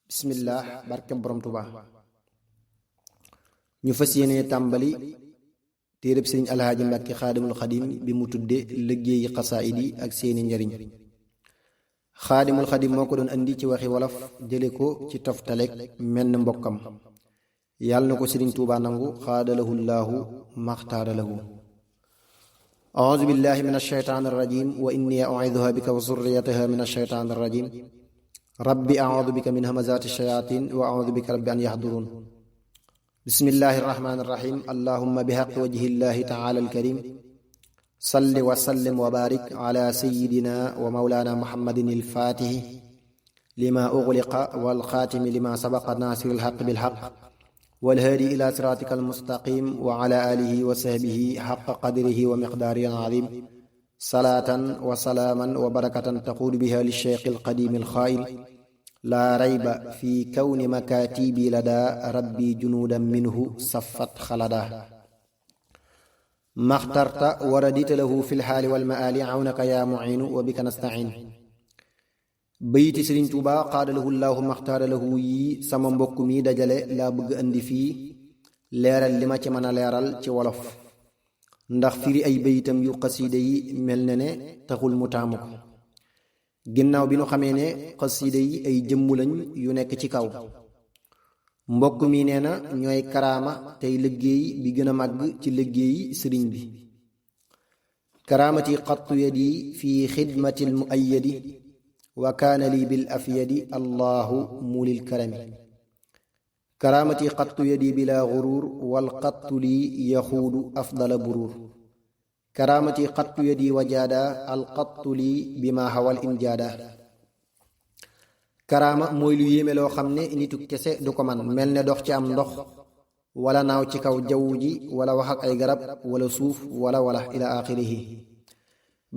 bismillah barke borom Tuuba ñu fas yéene tàmbali téereb sëriñ alhaaji Mbàkke xaadimul xadim bi mu tudde liggéeyi xasaayid yi ak seeni njariñ. xaadimul xadim moo ko doon andi ci waxi wolof jële ko ci toftalek menn mbokkam. yàlla na ko sëriñ Tuuba nangu xaadalahu llaahu maxtaaralahu. auzu billahi min ashaytaani rajim wa inni u'iiduha bika wa zurriyataha min ashaytaani rajim rabbi audu bika min hamazaati shayatin wa audu bika rabbi an yahdurun. bismillahi irrahmani irrahim allahumma bihaqi wajhillahi taala alkarim salli wa sallim wa barik ala sayidina wa maulana muhammadin alfaatihi lima ughliqa walxaatimi lima sabaqa nasiri alxaq bilxaq walhaadi ila siratika almustaqim wa ala alihi wa sahbihi xaqa qadrihi wa miqdaarihi alazim salaatan wa salaaman wa barakatan taquudu biha lilcheikh alqadimi alxaayil laa rayba fi kawni makaatibi ladaa rabbi junuudan minhu safat xaladaa maxtarta waradita lahu fi lxaali walmaali awnaka yaa muciinu wa bika nastain. bayti Sëriñ Tuuba qaadalahu llaahu maxtaara lahu yi sama mbokk mi dajale laa bëgg andi fii leeral li ma ci mën a leeral ci wolof ndax firi ay bayitam yu xasiide yi mel na ne taxul mu taamu ko ginnaaw bi nu xamee ne xasiide yi ay jëmmu lañ yu nekk ci kaw. mbokk mi nee na ñooy karaama tey liggéey bi gën a màgg ci liggéeyi sëriñ bi. karaamati xattu yadi fi xidmatil muayyadi wa kaana lii bil afyadi allahu mulil karami. karaamati xattu yadi bila guruur wal xattu lii yaxuudu afdala buruur. karaamati xattu yadi wajaada alxattu lii bi ma xawal imjaada. karaama mooy lu yéeme loo xam ne nitu kese du ko man, mel ne dox ci am ndox wala naaw ci kaw jaww ji wala wax ak ay garab wala suuf wala ila axirihi.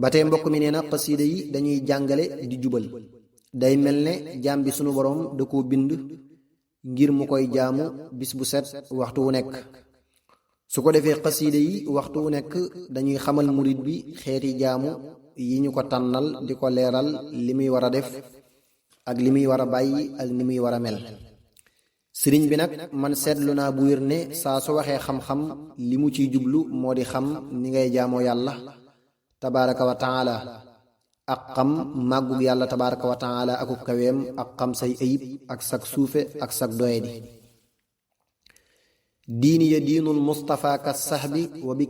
ba tey mbokk mi nee na xasiida yi dañuy jàngale di jubal. day mel ne jaam bi sunu boroom da koo bind ngir mu koy jaamu bis bu set waxtu wu nekk. su ko defee xasiida yi waxtu wu nekk dañuy xamal murit bi xeeti jaamu yi ñu ko tànnal di ko leeral li muy war a def ak li muy war a bàyyi ak ni muy war a mel. sëriñ bi nag man seetlu naa bu wér ne saa su waxee xam-xam li mu ciy jublu moo di xam ni ngay jaamoo yàlla tabaraka wa taala ak xam màggug yàlla tabaraka wa taala aku kaweem ak xam say ayib ak sag suufe ak sag doyadi. diini ya diinul mustafa ka saxbi wa bi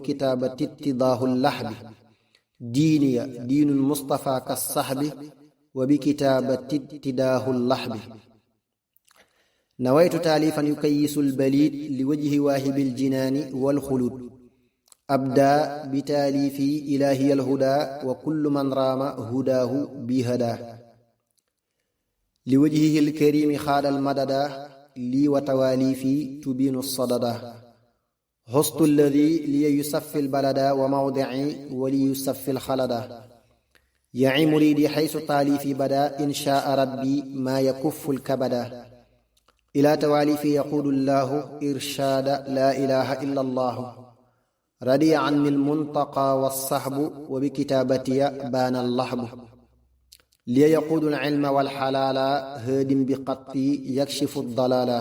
kitaabati tidaahu laxbi. diini ya diinul mustafa ka saxbi wa bi kitaabati tidaahu laxbi. nawaytu taalifan yukayisu lbaliid li wajhi waahibil jinaani wal xuluud. abdaa bi taalifi ilaahiya alhudaa wa kullu man raama hudaahu bi hadaa. li wajhihi alkarimi xaadal madadaa lii wa tawaalifi tubiinu sadada. xustu alladi liya yusaffi albalada wa mawdici wa li yusaffi alxalada. yaci muriidi xaysu taalifi bada inshaa rabbi maa yakuffu alkabada. ilaa tawaalifi yaquudu allahu irshaada laa ilaha illa allahu. radiya anni almuntaqa walsaxbu wa bikitaabatiya baana allaxbu. liya yaquudu alcilma walxalaala haadim bi qatti yakshifu aldalaala.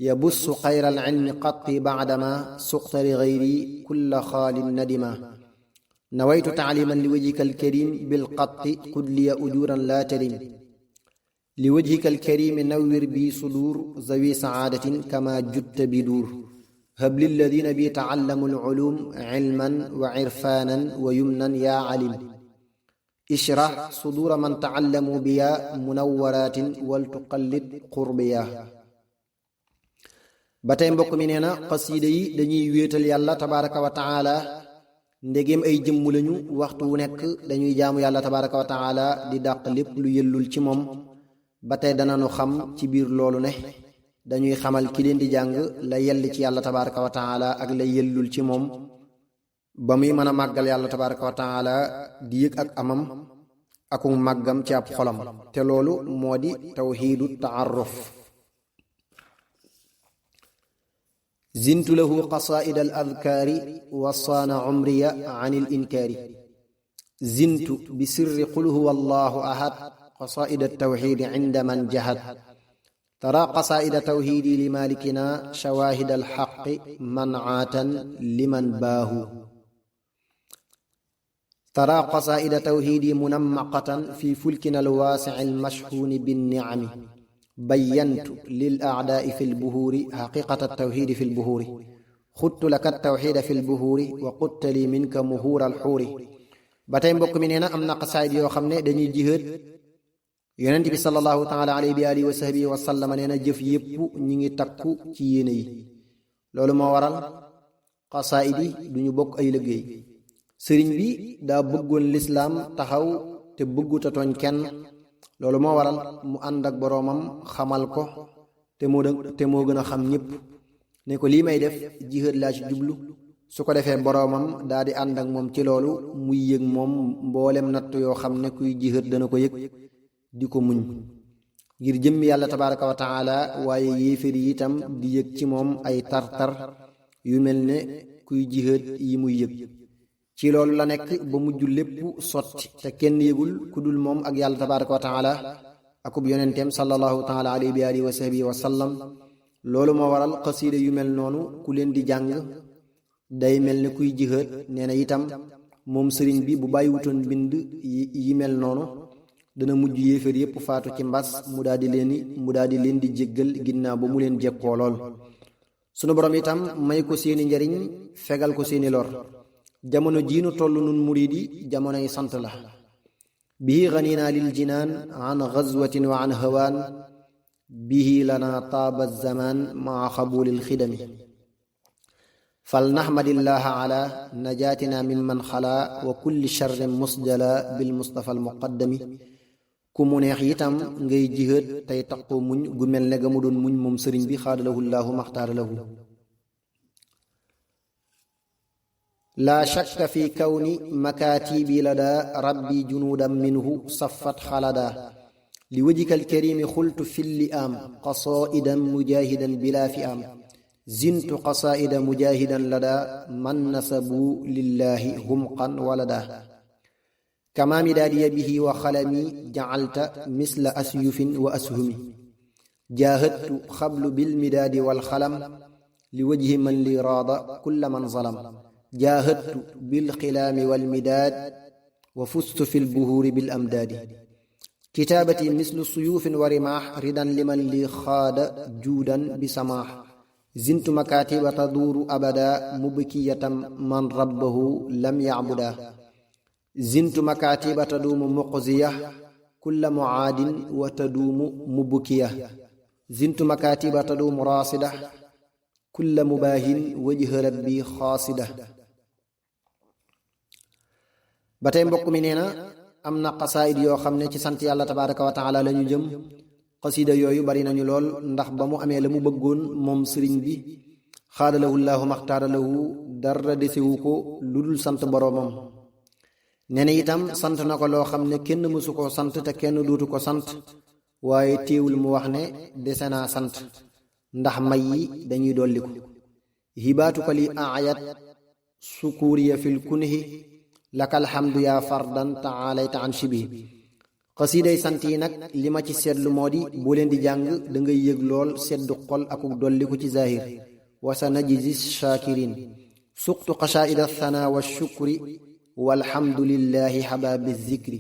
yabussu xayra alcilmi qatti bacdama suqta li gayri kulla xaalin nadima. nawaytu tacliiman li wajhika alkarim bilqatti qud liya ujuuran laa tarim. li wajhika alkarimi nawwir bi suduur zawi sacaadatin kama jutta biduur. hab lilladina bi tacallamu alculuum cilman wa cirfaanan wa yumnan yaa calim. ishrah suduura man tacallamu biya munawwaraatin wal tuqallid qurbiya. ba tey mbokk mi nee na xasiida yi dañuy wéetal yàlla tabaraka wa taala ndegem ay jëmm lañu waxtu wu nekk dañuy jaamu yàlla tabaraka wa taala di dàq lépp lu yellul ci moom. ba tey dananu xam ci biir loolu ne dañuy xamal ki leen di jàng la yell ci yàlla tabaraka wa taala ak la yellul ci moom ba muy mën a màggal yàlla tabaraka wa taala di yëg ak amam aku màggam ci ab xolam te loolu moo di tawxiidu taaruf. zintu lahu qasaida al adkaari wa saana umriya an il inkaari. zintu bi sirri qul huwa allahu ahad qasaa'id at-tawxiid inda man jahad tara qasaa'id tawxiidi li maalikina shawaahid al-haqqi man'aatan liman baahu tara qasaa'id tawxiidi munammaqatan fi fulkina al-waasi'i al-mashhuuni bin-ni'ami bayyantu lil a'daa'i fi al-buhuuri haqiiqata at-tawxiidi fi al-buhuuri xuttu laka at-tawxiida fi al-buhuuri wa qutta li minka muhuura al-xuuri. ba tey mbokk mi nee na am na qasaayid yoo xam ne dañuy jihaad yonent bi sallallahu taala alayhi bi alihi wa sahbihi wa sallama nee na jëf yépp ñi ngi takku ci yéene yi. loolu moo waral qasaayid yi duñu bokk ay liggéey. sëriñ bi daa bëggoon lislaam taxaw te bëgguta tooñ kenn. loolu moo waral mu ànd ak boroomam xamal ko te moo gën a xam ñépp ne ko lii may def jihaad laa ci jublu. su ko defee boroomam daa di ànd ak moom ci loolu muy yëg moom mboolem natt yoo xam ne kuy jihaad dana ko yëg di ko muñ ngir jëmmi yàlla tabaraka wa taala. waaye yéefér yi itam di yëg ci moom ay tar-tar yu mel ne kuy jihaad yi muy yëg. ci loolu la nekk ba mujj lépp sotti te kenn yëgul ku dul moom ak yàlla tabaraka wa taala akub yonenteem sallallahu taala alayhi bi alihi wa sahbihi wa sallam. loolu moo waral xasiida yu mel noonu ku leen di jàng day mel ne kuy jihaad. nee na itam moom sëriñ bi bu bàyyiwutoon bind yi mel noonu dana mujj yéeféer yépp faatu ci mbas mu daal di leen di jéggal ginnaaw ba mu leen jekkoo lool. sunu borom itam may ko seeni njariñ fegal ko seeni lor. jamono jiinu toll nun murid yi jamonoy sant la. bihi ganina lil jinaan an gazwatin wa an hawaan bihi lana taaba zaman maa xabulil xidami fal naxmadillaha ala najaatina mimman xalaa wa kulli charrin musjala bil mustafa al muqaddami. ku mu neex itam ngay jihaad tey taqoo muñ gu mel ne ga mu doon muñ moom sëriñ bi xaadalahu llaahu maxtaara lahu. laa shakka fi kawni makaatibi ladaa rabbi junuudan minhu saffat xaladaa li wajhikal karimi xultu filli am qasaidan mujahidan bila fi am zintu qasaida mujahidan ladaa man nasabu lillahi humqan walada kama midaadiya bihi wa xalami jacalta misla asyufin wa ashumi jaahadtu xablu bilmidaadi walxalam li wajhi man li raada kulla man zalam jaahadtu bilxilaami walmidaad wa fustu fi lbuhuuri bilamdaadi kitaabati mislu suyuufin wa rimaax ridan liman li xaada juudan bi samaax zintu makaatiba taduuru abada mubkiyatan man rabbahu lam yacbuda zintu makaatiba taduumu muqziya kulla mucaadin wa taduumu mubkiya zintu makaatiba taduumu raasida kulla mubaahin wajha rabbi xaasida. ba tey mbokk mi nee na am na qasaayid yoo xam ne ci sant yàlla tabaraka wa taala la ñu jëm. xasida yooyu bari nañu lool ndax ba mu amee la mu bëggoon moom sëriñ bi xaadalahu llaahu maxtaaralahu dara desewu ko lu dul sant boroomam. nee na itam sant na ko loo xam ne kenn mësu ko sant te kenn duutu ko sant waaye téewul mu wax ne dese naa sant ndax may yi dañuy dolliku. hibaatuka li ayat sukuriya fil kunhi lakal hamdu yaa fardan taalayta an shibi. xasiiday sant yi nag li ma ci seetlu moo di boo leen di jàng da ngay yëg lool seddu xol akuk dolliku ci zahir. wa sa najzi shakirin suqtu qasaida thana wa shukri walhamdulillahi hababi zikri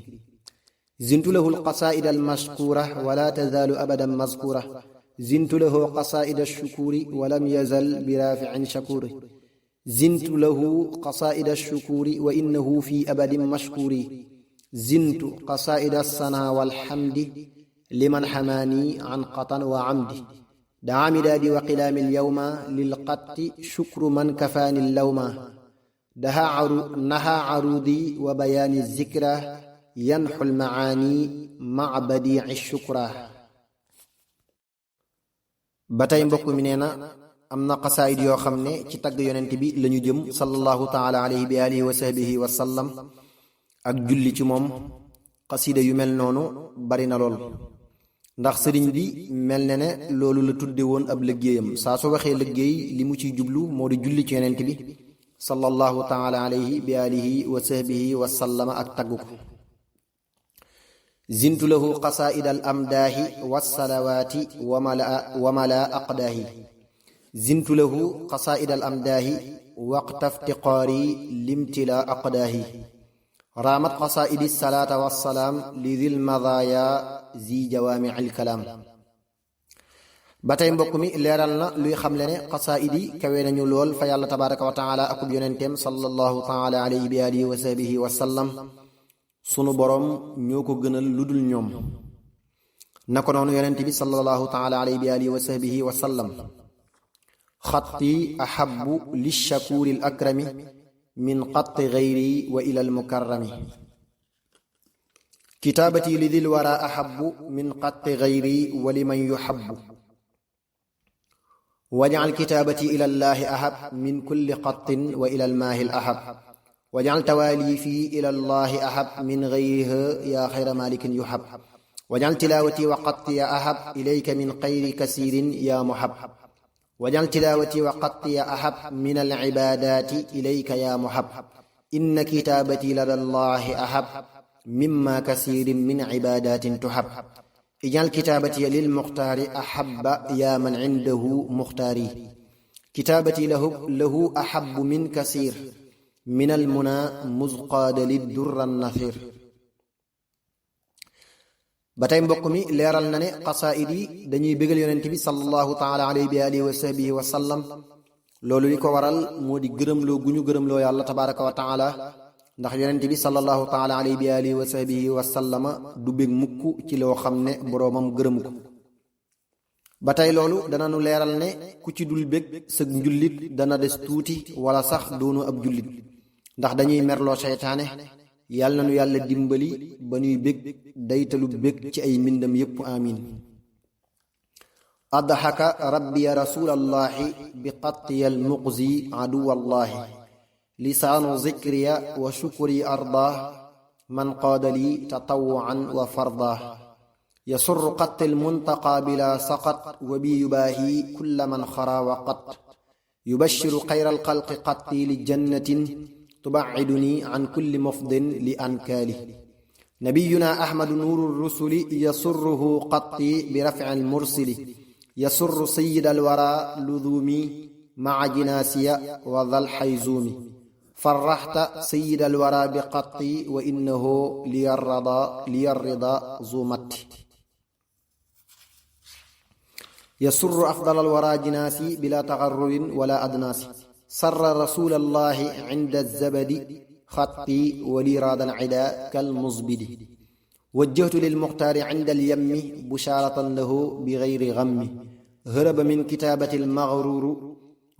zintu lahu alqasaida almashkura wala tazaalu abadan mazkura zintu lahu qasaida alshukuri walam yazal birafiin shakuri zintu lahu qasaida alshukuri wa innahu fi abadin mashkuri zintu qasaida alsana walhamdi liman xamaani an qatan wa amdi daa midaadi wa qilaami alyawma lilqatti shukru man kafaani allawma naha arudi wa bayaani zikra yanxu almacaani maca badiici shukra. ba tey mbokk mi nee na am na qasaayid yoo xam ne ci tagg yonent bi lañu jëm sallallahu taala alayhi bi alihi wa sahbihi wa sallam ak julli ci moom. xasida yu mel noonu bari na lool ndax sëriñ bi mel ne ne loolu la tudde woon ab liggéeyam. saa su waxee liggéey li mu ciy jublu moo di julli ci yonent bi sallallahu taala alayhi bi alihi wa sahbihi wa sallama ak tagg ko. zintu lahu qasaida al amdaahi wassalawaati wa mala aqdaahi zintu lahu qasaida al amdaahi waqta iftiqaari limtila aqdaahi raamat qasaidi salaata wassalaam li dil madaaya zi jawaami al kalaam. ba tey mbokk mi leeral na luy xamle ne qasaid yi kawe nañu lool fa yàlla tabaraka wa taala akub yonenteem sallallahu taala alayhi bi alihi wa sahbihi wa sallam. sunu boroom ñoo ko gënal lu dul ñoom. nako noonu yonent bi sallallahu taala alayhi bi alihi wa sahbihi wa sallam. xatti ahabbu lishakuuri al akrami min xatti gayri wa ila al mukarrami. kitaabati li dil wara ahabbu min xatti gayri wa liman yuhabbu. wajal kitaabati ila llahi ahab min kulli xattin wa ila almaahi al ahab. wajal tawaalifi ila llahi ahab min gayriha yaa xayra malikin yuhab. wajal tilaawati wa xatti ya ahab ilayka min xayri kasiirin yaa muhab. wajal tilaawati wa xatti ya ahab min alcibaadaati ilayka yaa muhab. inna kitaabati lada llahi ahab mimma kasiirin min cibaadaatin tuhab. ijal kitaabati lil muxtaari ahabba yaa man cindahu muxtaari. kitaabati lahu ahabbu min kasiir min almuna musqaada liddurra nasiir. ba tey mbokk mi leeral na ne qasaid yi dañuy bégal yonent bi sallallahu taala alayhi bi alihi wa sahbihi wa sallam. loolu li ko waral moo di gërëmloo gu ñu gërëmloo yàlla tabaraka wa taala, ndax yonent bi sallallahu taala alayhi bi alihi wa sahbihi wa sallama du bég mukk ci loo xam ne boroomam gërëmu ko. ba tey loolu dana nu leeral ne ku ci dul bég sëg njullit dana des tuuti wala sax doonu ab jullit, ndax dañuy merloo seytaane. yàlla na nu yàlla dimbali ba ñuy bég daytalu bég ci ay mbindam yépp amin. adhaka rabbiya rasulallahi bi qattiya almuqzi aduwallahi. lisaanu zikriya wa shukri ardah man qaada li tatawuan wa fardah. yasurru qatti almuntaqa bila saqat wa bi yubaahi kulla man xara wa qat. yubashiru xayra alxalqi qatti li jannatin tubaciduni an kulli mufdin li ankaali. nabiyuna ahmadu nuuru rusuli yasurruhu qatti bi rafci almursili. yasurru sayida alwara ludumi maca jinaasiya wa dhal xayzuumi. farraxta sayida alwara bi qatti wa innahu liyarrida zumatti. yasurru afdal alwara jinaasi bila taxarrurin wala adnaasi. sarra rasulallahi inda zabadi xatti wa liraada alcida kalmuzbidi. wajjahtu lilmuxtaari inda alyammi bushaaratan lahu bi gayri gammi. haraba min kitaabati almagruru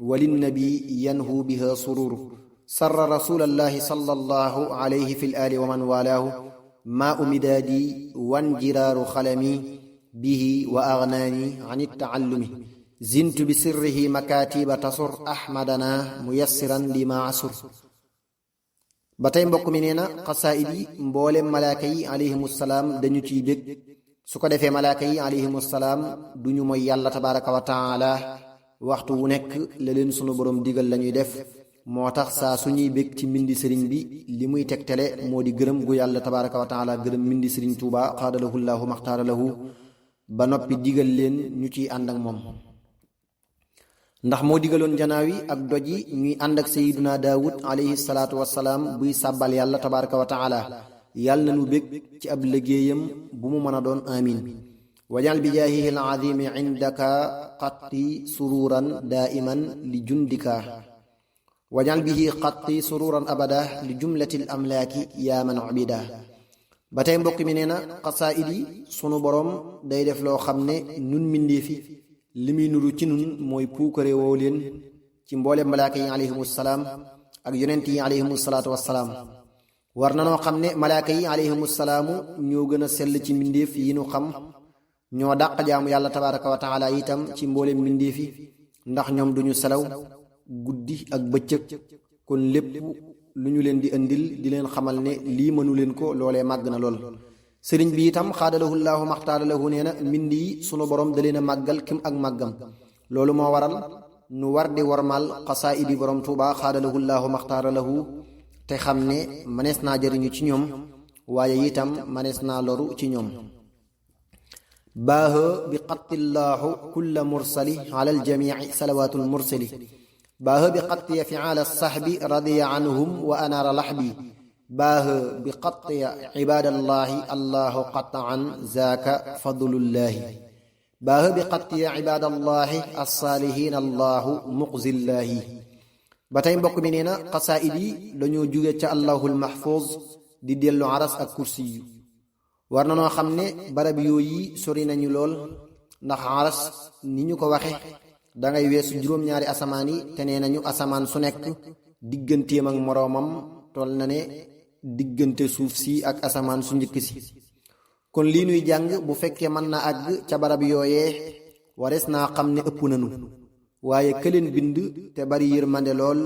wa linnabi yanhu biha sururu. sarra rasulallahi sallallahu alayhi fi al-aali wa man walaahu maa midaadi wanjiraaru xalami bihi wa agnaani an ittaallumi. zintu bi sirrihi makaatiba tasur ahmadana muyassiran li ma asur. ba tey mbokk mi nee na xasaayid yi mboolem malaaka yi alayhimu salaam dañu ciy bég. su ko defee malaaka yi alayhimu salaam duñu mooy yàlla tabaraka wa taala waxtu wu nekk la leen sunu boroom digal lañuy def. moo tax saa suñuy bég ci mbindi sëriñ bi li muy tegtale moo di gërëm gu yàlla tabaraka wa taala gërëm mbindi sëriñ Tuuba xaadalahu llaahu maxtaara lahu ba noppi digal leen ñu ciy ànd ak moom. ndax moo digaloon janaaw yi ak doj yi ñuy ànd ak sayiduna daawud alayhi salaatu wassalaam buy sàbbal yàlla tabaraka wa taala. yàlla na nu bég ci ab liggéeyam bu mu mën a doon amin. wajal bi jaahihi al azimi indaka qatti sururan daiman li jundika. wajal bihi qatti sururan abada li jumlatil amlaaki yaa man ubida. ba tey mbokk mi nee na xasaayid yi sunu boroom day def loo xam ne nun mbindee fi li muy nuru ci nun mooy puukare woo leen ci mboole malaaka yi alayhimu salaam ak yonent yi alayhimu salaatu wassalaam. war na noo xam ne malaaka yi alayhimu salaamu ñoo gën a sell ci mbindeef yi nu xam. ñoo dàq jaamu yàlla tabaraka wa taala itam ci mboole mbindeef yi, ndax ñoom duñu selaw guddi ak bëccëg. kon lépp lu ñu leen di indil di leen xamal ne lii mënu leen ko loolee màgg na lool. sëriñ bi itam xaadalahu llaahu maxtaara lahu nee na mbind yi sunu borom da leen a màggal kim ak màggam. loolu moo waral nu war di warmal xasaayidi borom Tuuba xaadalahu llaahu maxtaara lahu te xam ne mënees naa jëriñu ci ñoom waaye itam manees naa loru ci ñoom. baaha bi qattillaahu kulla mursali ala aljamici salawaatul mursali baaha bi qattiya ficaala saxbi radiya anhum wa anaara laxbi baaha bi qattiya cibaadallaahi allahu qataan zaaka fadlullaahi baaha bi qattiya cibaadallaahi alsaalihiin allahu muqzillaahi. ba tey mbokk mi nee na xasaayid yi dañoo jóge ca allahul mahfuz di dellu aras ak kursi yu. war na noo xam ne barab yooyu sori nañu lool ndax aras ni ñu ko waxe dangay weesu juróom-ñaari asamaan yi te nee nañu asamaan su nekk digganteem ak moroomam toll na ne diggante suuf si ak asamaan su njëkk si. kon lii nuy jàng bu fekkee mën na àgg ca barab yooyee warees naa xam ne ëpp nanu, waaye këleen bind te bari yërmande lool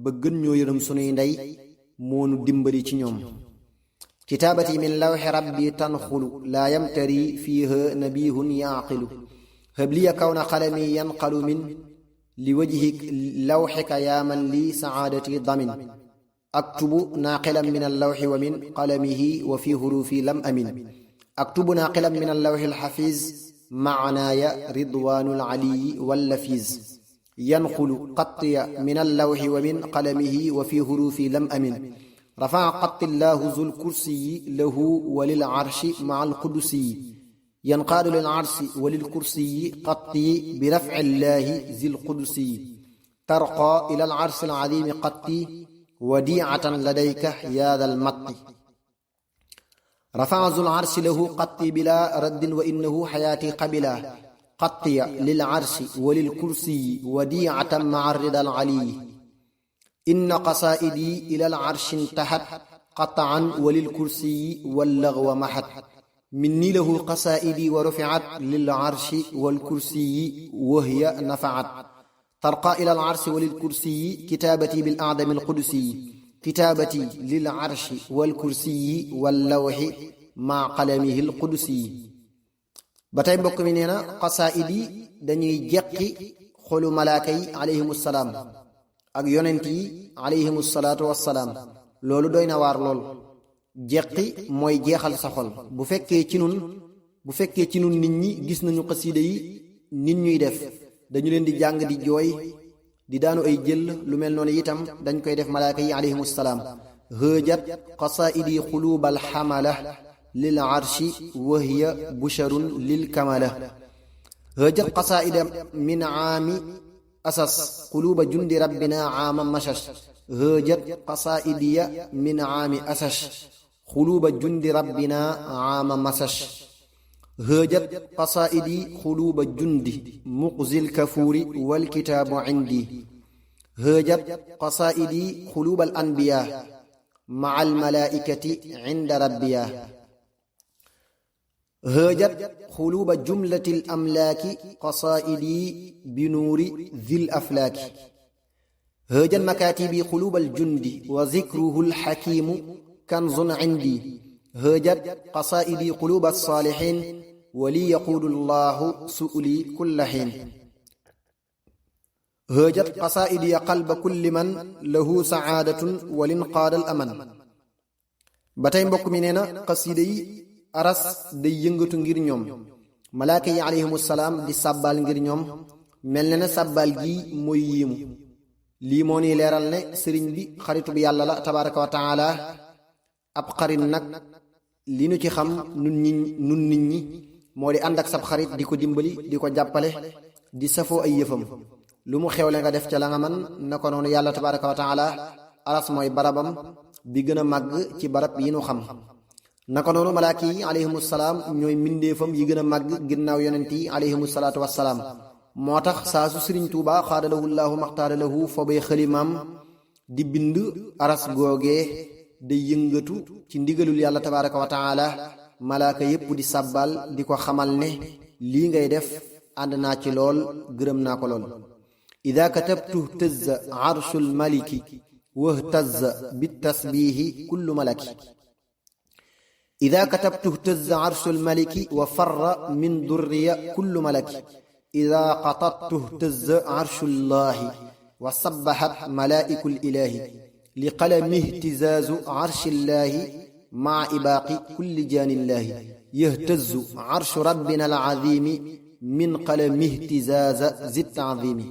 ba gën ñoo yërëm sunuy ndey moonu dimbali ci ñoom. kitaabati min lawxi rabbi tanxulu laa yamtari fiiha nabihun yaaqilu habliya kawna xalami yanqalu min li wajhi lawxika yaa man li saadati damin aktubu naaqilan min allawxi wa min qalamihi wa fi hurufi lam amin aktubu naaqilan min allawxi alxafiz maanaaya ridwaanul aliyi wallafiz yanqulu qattiya min allawxi wa min qalamihi wa fi hurufi lam amin rafaa qattillaahu zul kursiyi lahu walil arshi maa alqudusiyi yanqaadu lil arshi walil kursiyi qatti bi rafcillaahi zil qudusiyi tarqaa ilal arshil aziimi qatti wadiicatan ladayka yaa dal matti rafaa zul arshi lahu qatti bilaa raddin wa innahu xayaati qabila qattiya lil arshi walil kursiyi wadiicatan maa ridal aliyi inna qasaa'idi ilal arshi intahat qataan walil kursiyi wallagwa mahat minni lahu qasaa'idi wa rufiat lil arshi wal kursiyi wahiya nafaat tarqaa ilal arshi walil kursiyi kitaabati bil a'dami al qudusiyi kitaabati lil arshi wal kursiyi wal lawxi maa qalamihi al qudusiyi. ba tey mbokk mi nee na qasaa'idi dañuy jeqi xolu malaaka yi alayhimu salaam ak yonent yi alayhimu salaatu wassalaam. loolu doy na waar lool. jeqi mooy jeexal sa xol. bu fekkee ci nun nit ñi gis nañu xasiida yi nit ñuy def dañu leen di jàng di jooy di daanu ay jël lu mel noonu itam dañ koy def malaaka yi alayhimu salaam. hëjat qasaa'idi xuluubal xamala lil arshi wa hiya busharun lil kamala hëjat qasaa'ida min aami asas quluuba jundi rabbina aama mashash hëjat qasaa'idiya min aami asash quluuba jundi rabbina aama masash hëjat qasaa'idi quluuba jundi muqzil kafuuri wal kitaabu indi hëjat qasaa'idi quluubal anbiyaa ma'al malaa'ikati inda rabbiyaa hëjat quluuba jumlatil amlaaki qasaa'idi binuuri dhil aflaaki hëjat makaatibi quluubal jundi wa dhikruhul hakiimu kanzun indi hëjat qasaa'idi quluubas saalihiin wa li yaquulu llaahu su'li kulla hiin hëjat qasaa'idi qalba kulli man lahu sa'aadatun wa linqaadal aman. ba tey mbokk mi nee na xasiida yi aras day yëngatu ngir ñoom, malaaka yi alayhimu salaam di sàbbaal ngir ñoom. mel na ne sàbbaal gii mooy yéemu. lii moo ni leeral ne sëriñ bi xaritu bi yàlla la tabaaraka wa taala. ab xarit nag li nu ci xam nun nit ñi moo di ànd ak sab xarit di ko dimbali di ko jàppale di safoo ay yëfam. lu mu xewle nga def ca la nga man na ko noonu yàlla tabaaraka wa taala aras mooy barabam bi gën a màgg ci barab yi nu xam. naka noonu malaaka yi alayhimu salaam ñooy mbindeefam yi gën a màgg ginnaaw yonent yi alayhimu salaatu wassalaam. moo tax saa su sëriñ Tuuba xaadalahu llaahu maxtaaralahu foobee xalimaam di bind aras googee day yëngatu ci ndigalul yàlla tabaaraka wa taala. malaaka yépp di sàbbal di ko xamal ne lii ngay def ànd naa ci lool gërëm naa ko lool. ida katabtu htazza arshul maliki wahtazza bitasbihi kullu malaki ida katabtu htazza arshul maliki wa farra min durriya kullu malaki ida qatattu htazza arshullahi wa sabbahat malaa'ikul ilaahi li qalami ihtizaazu arshillahi maa ibaaqi kulli jaanillaahi yahtazu arshu rabbina alazimi min qalami ihtizaaza zit taazimi.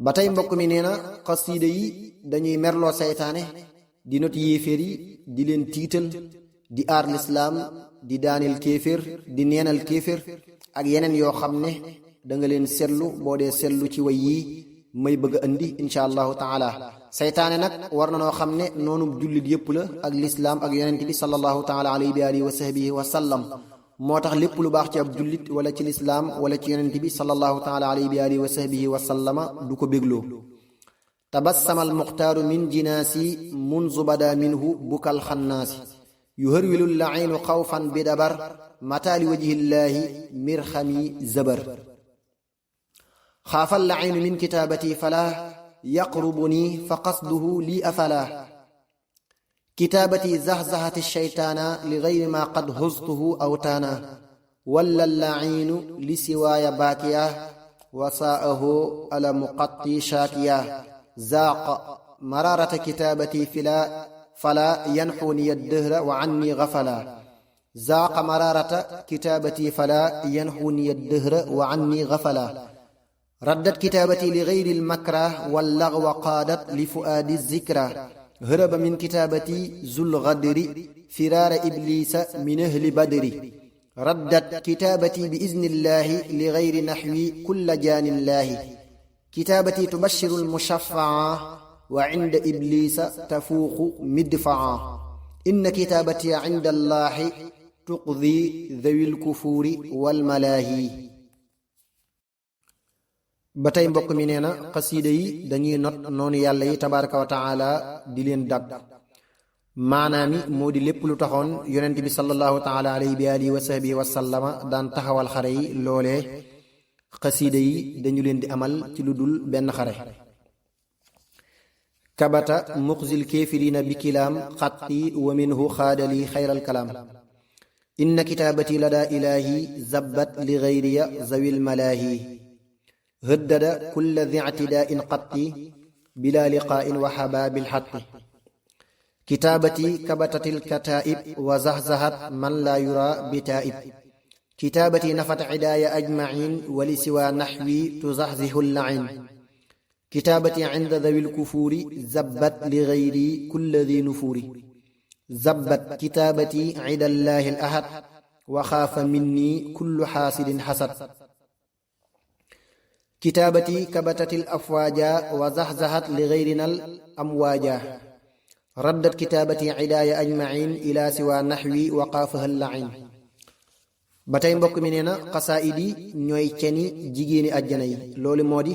ba tey mbokk mi nee na xasiida yi dañuy merloo saytaane di not yéeféer yi di leen tiital di aar lislaam di daaneel kéeféer di neenal kéeféer ak yeneen yoo xam ne da nga leen seetlu boo dee seetlu ci way yii may bëgg a indi insha allahu taala. saytaane nag war na noo xam ne noonu jullit yépp la ak lislaam ak yonent bi sallallahu taala alayhi bi alihi wa sahbihi wa sallam. moo tax lépp lu baax ci ab jullit wala ci lislaam wala ci yonent bi sallallahu taala alayhi bi alihi wa sahbihi wa sallama du ko bégloo. tabassama almuxtaaru min jinaasi munzu bada minhu bukal xannaasi yuharwilu lainu xawfan bi dabar mataali wajhillaahi mirxami zabar. xaafa lainu min kitaabati fala yaqrubuni fa qasduhu lii afala kitaabati zaxzaxati shaytaana li gayri ma qad huztuhu awtaana walla lainu li siwaaya baakiya wasaahu ala muqatti shaakiya zaaqa maraarata kitaabati fala yanxuni addahra wa anni gafala zaaqa maraarata kitaabati fala yanxuni addahra wa anni gafala raddat kitaabati li gayri almakra wallagwa qaadat li fuaadi zikra hërëba min kitaabati zul gadri firaara iblisa min ahli badri raddat kitaabati bi iznillahi li gayri naxwi kulla jaanillaahi kitaabati tubashiru almushafaa wa inda iblisa tafuuqu midfaa inna kitaabati inda allahi tuqdi dhawi lkufuuri walmalaahi. ba tey mbokk mi nee na xasiida yi dañuy not noonu yàlla yi tabaraka wa taala di leen dagg. maanaam mi moo di lépp lu taxoon yonent bi sallallahu taala alayhi bi alihi wa sahbihi wa sallama daan taxawal xare yi loolee xasiida yi dañu leen di amal ci lu dul benn xare. kabata muxzil kéefirina bi kilaam xatti wa minhu xaadali xayral kalaam inna kitaabati lada ilaahi zabbat li gayriya zawil malaahi hëddada kulla di ictidaa'in qatti bila liqaa'in wa xabaabil xatti kitaabati kabatatil kataa'ib wa zaxzaxat man laa yura bitaa'ib kitaabati nafat cidaaya ajmaciin wa li siwaa naxwi tuzaxzixu llaciin kitaabati cinda dawil kufuuri zabbat li gayri kulla di nufuuri zabbat kitaabati cidallaahi al ahad wa xaafa minni kullu xaasidin xasad kitaabati kabatatil afwaaja wa zaxzaxat li gayrinal amwaaja raddat kitaabati cidaaya ajmaciin ila siwa naxwi wa qaafaha llaciin. ba tey mbokk mi nee na xasaayid yi ñooy ceni jigéeni àjjana yi loolu moo di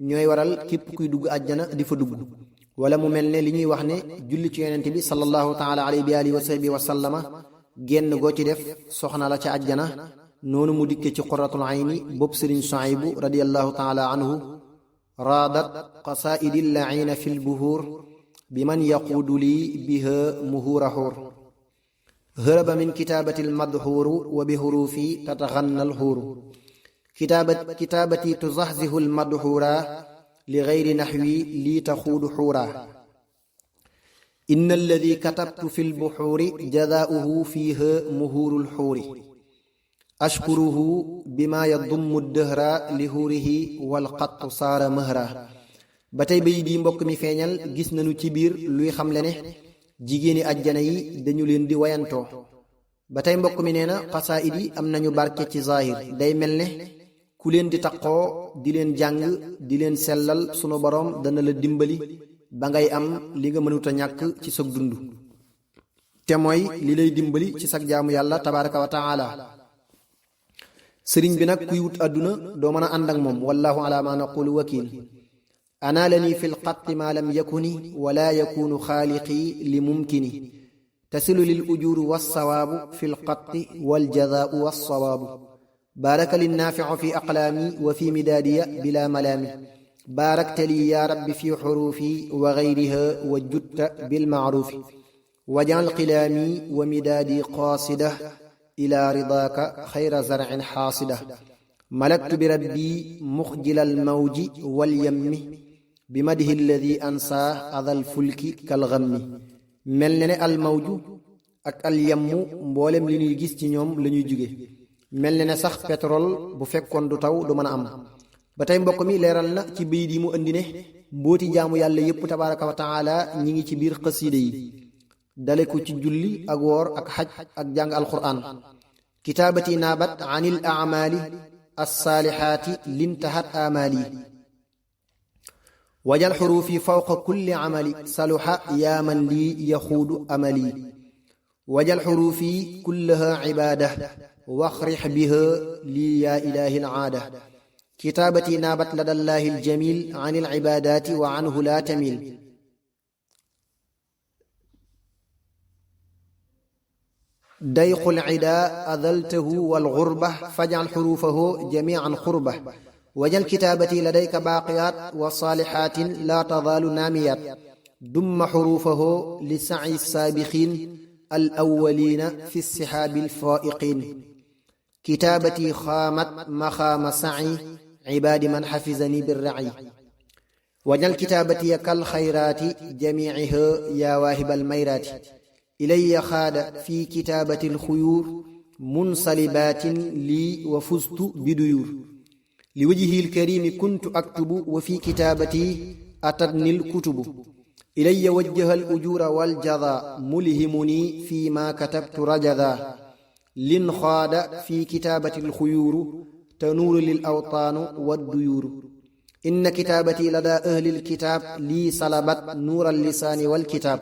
ñooy waral képp kuy dugg àjjana di fa dugg wala mu mel ne li ñuy wax ne julli ci yonent bi sallallahu taala alayhi bi alihi wa sahbihi wa sallama génn goo ci def soxna la ca àjjana. noonu mu dikke ci qurratul ayni bopp sëriñ Suaybu radiyallahu taala anhu raadat qasaa'idi llaciina fi lbuhuur bi man yaquudu lii biha muhuura xuur hërëba min kitaabati lmadxuuru wa bi xuruufi tataxanna alxuuru kitaabati tuzaxzixu lmadxuura li gayri naxwi lii taxuudu xuura inna alladi katabtu fi lbuxuuri jazaauhu fiiha muhuuru lxuuri ashkuruhu bima yadummu dëhra li xuurihi walxattu saara mahra. ba tey bay di mbokk mi feeñal gis nañu ci biir luy xamle ne jigéeni àjjana yi dañu leen di wayantoo. ba tey mbokk mi nee na xasaayid yi am nañu barke ci zaahir day mel ne ku leen di taqoo di leen jàng di leen sellal sunu boroom dana la dimbali ba ngay am li nga mënuta ñàkk ci sag dund te mooy li lay dimbali ci sag jaamu yàlla tabaraka wa taala. sëriñ bi nag kuy wut àdduna doo mën a ànd ak moom wallahu ala ma naqulu wakil anaalani fi lxatti ma lam yakuni wala yakunu xaaliqi li mumkini tasilu lil ujuru walsawaabu fi lxatti waljazaau walsawaabu baaraka linnaaficu fi aqlaami wa fi midaadiya bila malaami baarakta lii ya rabbi fi xuruufi wa gayriha wa jutta bilmacruufi wajal qilaami wa midaadi qaasida ila ridaaka xayra zarcin xaasida malaktu bi rabbi muxjila almawji walyammi bi madhi alladi ansaa adal fulki kalgammi mel ne al mawju ak al yammu mboolem li ñuy gis ci ñoom la ñuy jóge mel ne sax pétrole bu fekkoon du taw du mën a am. ba tey mbokk mi leeral na ci bayit yi mu indi ne mbooti jaamu yàlla yépp tabaraka wa taala ñi ngi ci biir xasiida yi dale ko ci julli ak woor ak xaj ak jàng alquran. kitaabati naabat an il aamaali alsaalixaati lintahat aamaali wajal xuruufi fawqa kulli amali saluxa yaa man lii yaxuudu amali wajal xuruufi kullaha cibaada waxrix biha lii yaa ilaahi alaada kitaabati naabat ladallaahi aljamiil an alcibaadaati wa anhu laa tamiil dayqu alcidaa adaltahu walgurba fajcal xuruufahu jamiican xurba wajal kitaabati ladayka baaqiyaat wa saalixaatin laa tazaalu naamiyaat dumma xuruufahu li saci saabiqiin al awwaliina fi sixaabi alfaa'iqiin kitaabati xaamat maxaama saci cibaadi man xafizani birraci wajal kitaabati kal xayraati jamiiciha yaa waahiba almayraati ilayya xaada fi kitaabati alxuyuur munsalibaatin lii wa fustu biduyuur li wajhil karimi kuntu aktubu wa fi kitaabati atatnil kutubu ilayya wajjaha al ujura wal jada mulhimuni fi ma katabtu rajada lin xaada fi kitaabati al xuyuuru tanuuru lil awtaanu wadduyuuru inna kitaabati lada ahli al kitaab lii salabat nuura al lisaani wal kitaab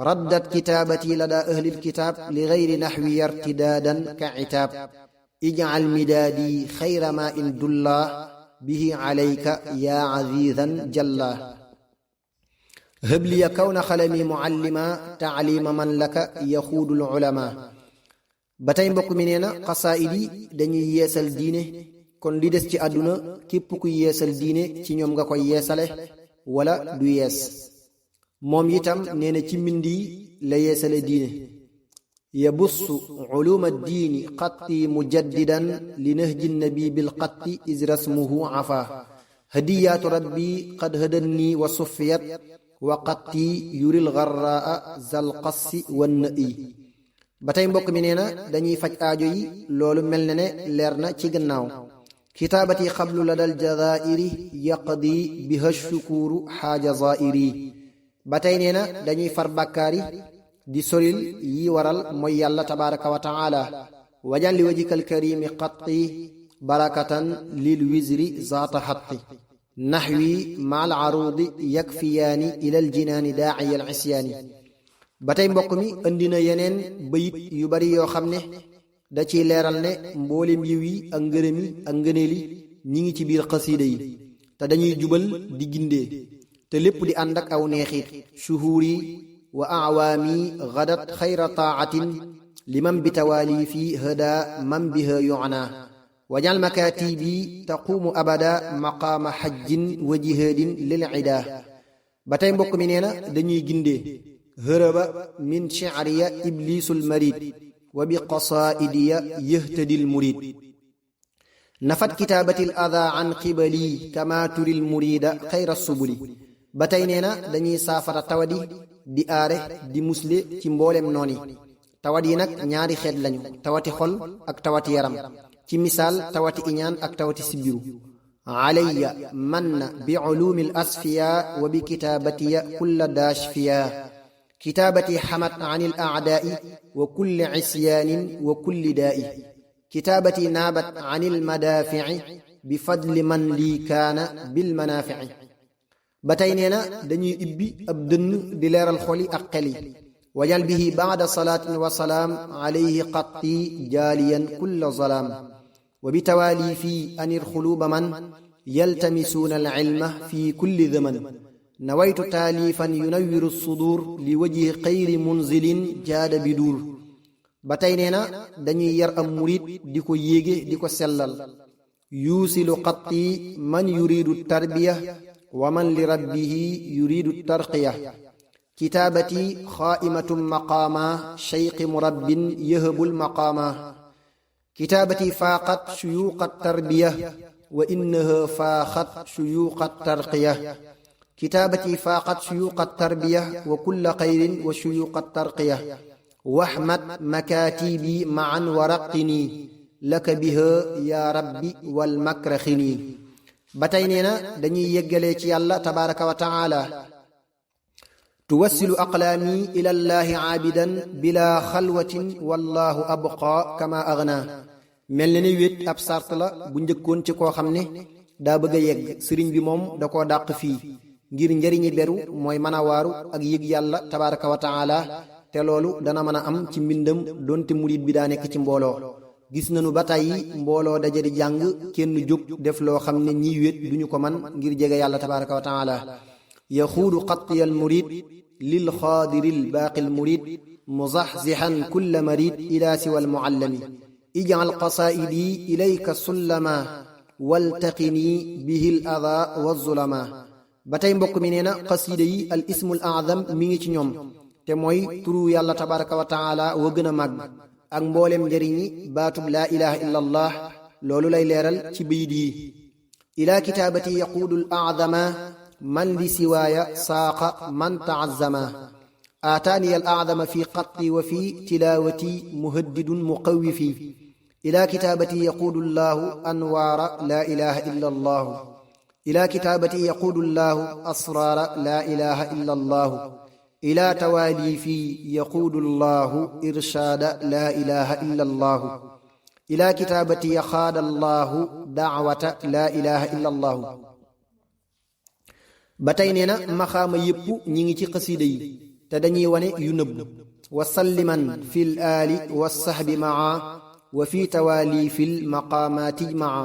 raddat kitaabati lada ahli al kitaab li gayri naxwi irtidaadan ka citaab ijcal midaadi xayra maa in dullaa bihi calayka yaa caziizan jallaa hëbliya kawna xalami mucallima tacliima man laka yaxuudu lculamaa. ba tey mbokk mi nee na xasaayid yi dañuy yeesal diine kon li des ci àdduna képp ku yeesal diine ci ñoom nga koy yeesale wala du yees. moom itam nee na ci mbind yi la yeesale diine yabussu culuuma diini qatti mujaddidan li nahji nabi bilqatti is rasmuhu afa hadiyaatu rabbi qad hadanni wa suffiyat wa qatti yuril garraa zal qassi wan na'i. ba tey mbokk mi nee na dañuy faj aajo yi loolu mel na ne leer na ci gannaaw. kitaabati xablu la dal jazaa'iri yaqdi biha shukuuru xaaja zaa'iri. ba tey nee na dañuy far bàkkaar yi di soril yi waral mooy yàlla tabaraka wa taala wajan li wajikal karimi qatti barakatan lil wisri zaata xatti naxwi maal aruudi yakfiyaani ilal jinaani daaciya al isyaani. ba tey mbokk mi indi na yeneen bayit yu bari yoo xam ne da ciy leeral ne mboolem yiw yi ak ngërëm yi ak ngëneel yi ñi ngi ci biir xasiida yi te dañuy jubal di gindee te lépp di ànd ak aw neexit. shuhuuri wa awaami gadat xayra taacatin liman bi tawaali fi hada man biha yucna wajal makaatibi taquumu abada maqaama xajjin wa jihaadin lil cida. ba tey mbokk mi nee na dañuy gindee hërëba min shicriya ibliisul marid wa bi qasaa'idiya yahtadil murid nafat kitaabatil adaa an qibali kama turil murida xayra subuli. ba tey nee na dañuy saafara tawadi di aare di musle ci mboolem nooni. tawat yi nag ñaari xeet lañu tawati xol ak tawati yaram. ci misaal tawati iñaan ak tawati sibbiru. alayya manna bi culuumi al asfiya wa bi kitaabatiya kulla daashfiya kitaabati xamat an al aadaa'i wa kulli cisyaanin wa kulli daa'i kitaabati naabat an al madaafici bi fadli man lii kaana bil manaafici. ba tey nee na dañuy ibbi ab dënn di leeral xoli ak xel yi. wajal bihi baada salaatin wa salaam alayhi qatti jaaliyan kulla zalaam wa bi tawaali fii anir xuluuba man yaltamisuuna al ilma fi kulli zaman nawaytu taalifan yunawiru sudur li wajhi xayri munzilin jaada biduur. ba tey nee na dañuy yar am murit di ko yéege di ko sellal. yuusilu qatti man yuridu tarbiya wa man li rabbihi yuridu tarqiya kitaabati xaa'imatun maqaama shayqi murabbin yahabul maqaama kitaabati faaqat shuyuuqa tarbiya wa innaha faaxat shuyuuqa tarqiya kitaabati faaqat suyuuqa tarbiya wa kulla xayrin wa suyuuqa tarqiya waxmat makaatibi maan wa raqini laka biha yaa rabbi wal makra xini. ba tey nee na dañuy yeggalee ci yàlla tabaraka wa taala. tuwassilu aqlaami ila llaahi aabidan bila xalwatin wallahu abqa kama agna. mel na ni wét ab sart la bu njëkkoon ci koo xam ne daa bëgg a yegg. sëriñ bi moom da koo dàq fii ngir njariñi beru mooy mën a waaru ak yëg yàlla tabaraka wa taala, te loolu dana mën a am ci mbindam donte murid bi daa nekk ci mbooloo. gis nañu ba tàyyi mbooloo daje di jàng kenn jóg def loo xam ne ñiy wét duñu ko man ngir jege yàlla tabaraka wa taala. yaxuudu xatiyal murid lil xaadiril baaqil murid muzaxzixan kulla marid ila siwal muallami ijal qasaidi ilayka sullama waltaqini bihil ada wa zulama. ba tey mbokk mi nee na xasiida yi al ismul azam mi ngi ci ñoom, te mooy turu yàlla tabaraka wa taala wa gën a màgg ak mboolem njëriñi baatub laa ilaha illa allah. loolu lay leeral ci bayit yi. ila kitaabati yaquudul azama man li siwaaya saaqa man taazama aataani al azama fi xatti wa fi tilaawati muhaddidun muqawifi ila kitaabati yaquudu llahu anwaara laa ilaha illa allahu ila kitaabati yaquudu llahu asraara laa ilaha illa allahu ila tawaalifi yaquudu llahu irshaada laa ilaha illa allahu ila kitaabati yaxaada allahu daawata laa ilaha illa allahu. ba tey nee na maxaama yépp ñi ngi ci xasiida yi te dañuy wane yu nëbb. wa salliman fi l aali wa saxbi maa wa fi tawaalifi l maqaamaati maa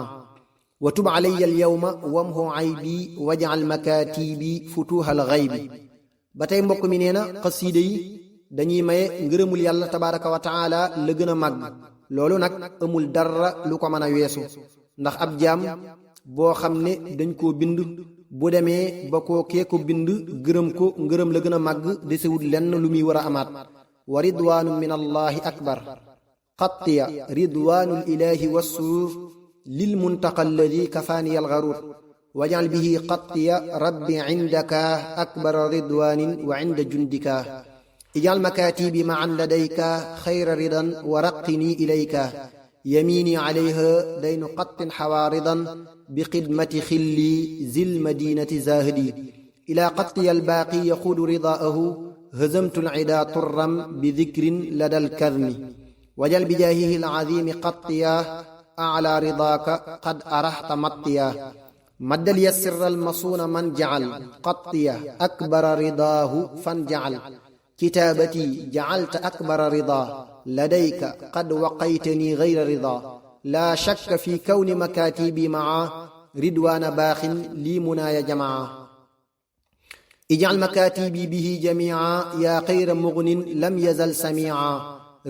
wa tub alayya al yawma wamhu aybi wajal makaatibi futuha al xaybi. ba tey mbokk mi nee na xasiida yi dañuy maye ngërëmul yàlla tabaraka wa taala la gën a màgg. loolu nag amul dara lu ko mën a weesu, ndax ab jaam boo xam ne dañ koo bind bu demee ba koo kee ko bind gërëm ko ngërëm la gën a màgg desewul lenn lu muy war a amaat. wa ridwaanu min allahi akbar xattiya ridwaanul ilahi wassurur lil muntaqa alladi kafaaniya algaruur wajal bihi xattiya rabbi indaka akbara ridwaanin wa inda jundika ijal makaatibi maan ladayka xayra ridan wa raqini ilayka yamini alayha daynu qattin xawaaridan bi xidmati xilli zil madinati zahidi ila qattiya albaaqi yaquudu ridaahu hazamtu alcida turram bi dikrin lada alkarmi wajal bijaahihi alcazimi qattiya acla ridaaka qad araxta mattiya maddal yassira almasuuna man jacal qattiya akbara ridaahu fan jacal kitaabati jacalta akbara ridaa ladayka qad waqaytani gayra ridaa laa shakka fi kawni makaatibi maa ridwaana baaxin lii munaaya jamaa ijcal makaatibi bihi jamiica yaa xayra mugnin lam yazal samiica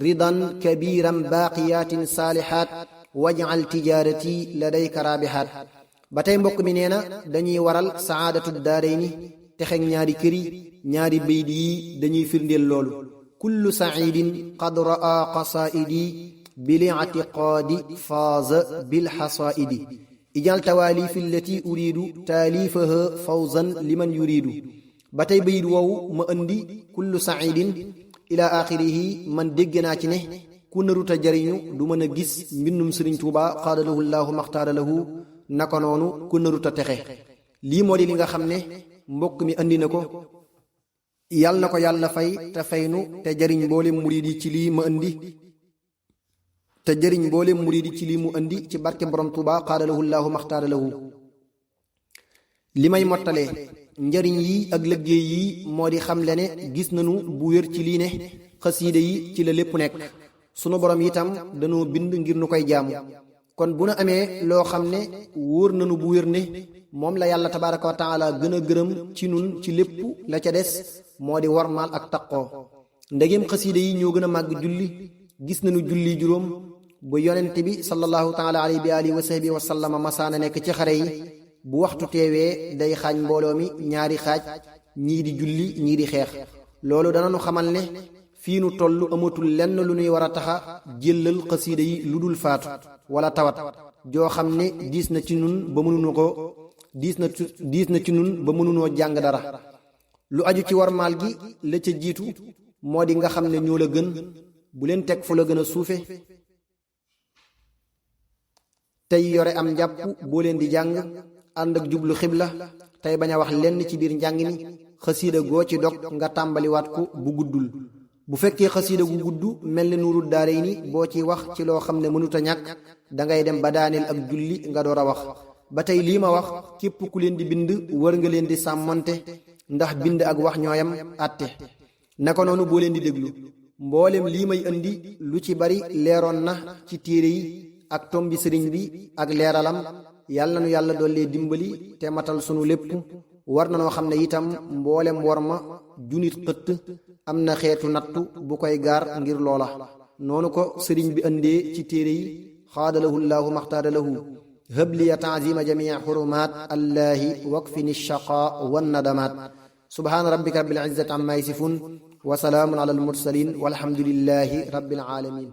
ridan kabiiran baaqiyaatin saalixaat wajcal tijaarati ladayka raabixaat. ba tey mbokk mi nee na dañuy waral saadatu daarayni texeg ñaari këri. ñaari bayt yi dañuy firndeel loolu. kullu saidin qad raa qasaidi bili'tiqaadi faaza bilxasaidi ijal tawaalifi allati uridu taalifaha fawzan liman yuridu. ba tey bayit woowu ma indi kullu saidin ila axirihi man dégg naa ci ne ku naruta jariñu du mën a gis mbindum sëriñ Tuuba xaadalahu llaahu maxtaara lahu, naka noonu ku naruta texe. lii moo di li nga xam ne mbokk mi andi na ko. yàlla na ko yàlla fay te faynu te jariñ mboolem murid yi ci lii ma indi te jariñ mboolem murid yi ci lii mu indi ci barke borom Tuuba xaadalahu llaahu maxtaara lahu. li may mottalee njariñ yi ak liggéey yi moo di xamle ne gis nañu bu wér ci lii ne xasiida yi ci la lépp nekk. sunu borom itam dañoo bind ngir nu koy jaamu, kon bu nu amee loo xam ne wóor nañu bu wér ne moom la yàlla tabaraka wa taala gën a gërëm ci nun ci lépp la ca des moo di warmaal ak taqoo. ndegem xasiida yi ñoo gën a màgg julli, gis nañu julli juróom bu yonent bi sallallahu taala alayhi bi alihi wa sahbihi wa sallama masaana nekk ci xare yi, bu waxtu teewee day xaaj mbooloo mi ñaari xaaj, ñii di julli ñii di xeex. loolu danañu xamal ne fii nu toll amatul lenn lu ñuy war a taxa jëllal xasiida yi lu dul faatu wala tawat joo xam ne diis na ci nun ba mënuñu ko diis na ci nun ba mënunoo jàng dara. lu aju ci warmaal gi la ca jiitu moo di nga xam ne ñoo la gën, bu leen teg fu la gën a suufe, tey yore am njàpp boo leen di jàng, ànd ak jublu xibla, tey bañ a wax lenn ci biir njàng mi. xasiida goo ci dog nga tàmbaliwaat ko bu guddul. bu fekkee xasiida gu gudd mel ni Nuuru Daarayni boo ci wax ci loo xam ne mënut a ñàkk, dangay dem ba daaneel ak julli nga door a wax. ba tey lii ma wax képp ku leen di bind war nga leen di sàmmante, ndax bind ak wax ñooyam àtte. naka noonu boo leen di déglu, mboolem lii may indi lu ci bari leeroon na ci téere yi ak tombi sëriñ bi ak leeralam. yàlla nu yàlla dollee dimbali te matal sunu lépp. war na noo xam ne itam mboolem war ma junit xëtt am na xeetu nattu bu koy gaar ngir loola. noonu ko sëriñ bi indee ci téere yi, xaadalahu llaahu maxtaada lahu habliya taazima jamii xurumaat allaahi wakfini shaqaa wan nadamaat. subhaana rabbika rabbil izzati amma yasifun wa salaamun ala al mursalin walhamdulillahi rabbil alamin.